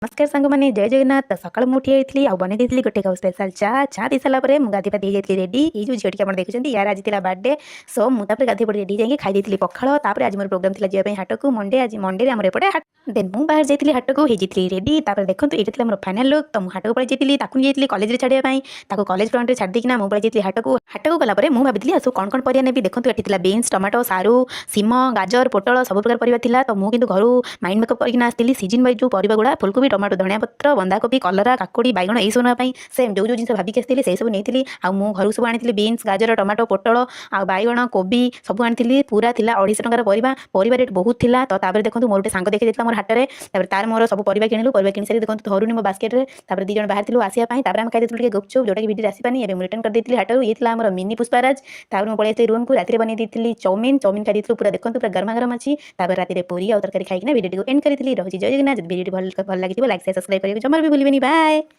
ନମସ୍କାର ସାଙ୍ଗମାନେ, ଜୟ ଜଗନ୍ନାଥ। ତ ସକାଳୁ ମୁଁ ଉଠି ଯାଇଥିଲି ଆଉ ବନେଇ ଦେଇଥିଲି ଗୋଟେ କପ୍ ସ୍ପେଶାଲ ଚା। ଚା ପିଇ ସାରିଲା ପରେ ମୁଁ ଗାଧୋଇ ପାଧେଇ ଯାଇଥିଲି ରେଡ଼ି। ଏଇ ଯେଉଁ ଝିଅଟିକି ଆପଣ ଦେଖୁଛନ୍ତି, ୟାର ଆଜି ଥିଲା ବାର୍ଥଡେ। ସୋ ମୁଁ ତାପରେ ଗାଧୋଇ ପଡ଼ି ରେଡ଼ି ଯାଇକି ଖାଇ ଦେଇଥିଲି ପଖାଳ। ତାପରେ ଆଜି ମୋର ପ୍ରୋଗ୍ରାମ ଥିଲା ଯିବା ପାଇଁ ହାଟକୁ। ମଣ୍ଡେ, ଆଜି ମଣ୍ଡେରେ ଆମର ଏପଟେ ହାଟ। ଦେନ୍ ମୁଁ ବାହାରି ଯାଇଥିଲି ହାଟକୁ, ହେଇଯାଇଥିଲି ରେଡ଼ି। ତାପରେ ଦେଖନ୍ତୁ, ଏଇଟା ଥିଲା ମୋର ଫାଇନାଲ ଲୁକ୍। ତ ମୁଁ ହାଟକୁ ପଳେଇ ଯାଇଥିଲି, ତାକୁ ନେଇ ଯାଇଥିଲି କଲେଜରେ ଛାଡ଼ିବା ପାଇଁ। ତାକୁ କଲେଜ ଫ୍ରଣ୍ଟରେ ଛାଡ଼ି ଦେଇକିନା ମୁଁ ପଳେଇ ଯାଇଥିଲି ହାଟକୁ। ହାଟକୁ ଗଲା ପରେ ମୁଁ ଭାବିଥିଲି ଆଉ ସବୁ କ'ଣ କ'ଣ ପରିବା ନେବି। ଦେଖନ୍ତୁ, ଏଠି ଥିଲା ବିନ୍ସ, ଟମାଟୋ, ସାରୁ, ସିମ, ଗାଜର, ପୋଟଳ, ସବୁ ପ୍ରକାର ପରିବା ଥିଲା। ତ ମୁଁ କିନ୍ତୁ ଘରୁ ମାଇଣ୍ଡ ମେକଅପ୍ କରିକିନା ଆସିଥିଲି ସିଜନ୍ ୱାଇଜ୍ ଯେଉଁ ପରିବା ଗୁଡ଼ା, ଫୁଲକୋବି, ଟମାଟୋ, ଧଣିଆ ପତ୍ର, ବନ୍ଧାକୋବି, କଲରା, କାକୁଡ଼ି, ବାଇଗଣ, ଏଇସବୁ ନେବା ପାଇଁ। ସେମ୍ ଯେଉଁ ଯେଉଁ ଜିନିଷ ଭାବିକି ଆସିଥିଲି, ସେଇ ସବୁ ନେଇଥିଲି। ଆଉ ମୁଁ ଘରୁ ସବୁ ଆଣିଥିଲି ବିନ୍ସ, ଗାଜର, ଟମାଟୋ, ପୋଟଳ ଆଉ ବାଇଗଣ, କୋବି ସବୁ ଆଣିଥିଲି। ପୁରା ଥିଲା 250 ଟଙ୍କାର ପରିବା। ପରିବା ରେଟ୍ ବହୁତ ଥିଲା। ତ ତାପରେ ଦେଖନ୍ତୁ, ମୋର ଗୋଟେ ସାଙ୍ଗ ଦେଖି ଦେଇଥିଲା ମୋର ହାଟରେ। ତାପରେ ତାର ମୋର ସବୁ ପରିବା କିଣିଲୁ। ପରିବା କିଣି ସାରି ଦେଖନ୍ତୁ, ଧରୁନି ମୋ ବାସ୍କେଟ୍ରେ। ତାପରେ ଦୁଇ ଜଣ ବାହାରିଥିଲୁ ଆସିବା ପାଇଁ। ତାପରେ ଆମେ ଖାଇ ଦେଇଥିଲୁ ଟିକେ ଗୁପଚୁପ୍, ଯେଉଁଟାକି ଭିଡ଼ିଓରେ ଆସିପାନି। ଏବେ ମୁଁ ରିଟର୍ନ କରିଦେଇଥିଲି ହାଟରୁ। ଇଏ ଥିଲା ଆମର ମିନି ପୁଷ୍ପାରାଜ। ତାପରେ ମୁଁ ପଳେଇ ଆସିଲି ରୁମ୍କୁ। ରାତିରେ ବନେଇ ଦେଇଥିଲି ଚଉମିନ୍। ଚଉମିନ୍ ଖାଇ ଦେଇଥିଲୁ ପୁରା। ଦେଖନ୍ତୁ, ପୁରା ଗରମା ଗରମ ଅଛି। ତାପରେ ରାତିରେ ପୁରୀ ଆଉ ତରକାରୀ ଖାଇକିନା ଭିଡ଼ିଓଟିକୁ ଏଣ୍ଡ କରିଥିଲି। ରହୁଛି, ଜୟ ଜଗନ୍ନାଥ। ଯଦି ଭିଡ଼ିଓଟି ଭଲ ଭଲ ଲାଗିଥିବ, ଲାଇକ୍, ସେୟାର, ସବସ୍କ୍ରାଇବ୍ କରିବାକୁ ଜମାରୁ ବି ଭୁଲିବେନି। ବାଏ।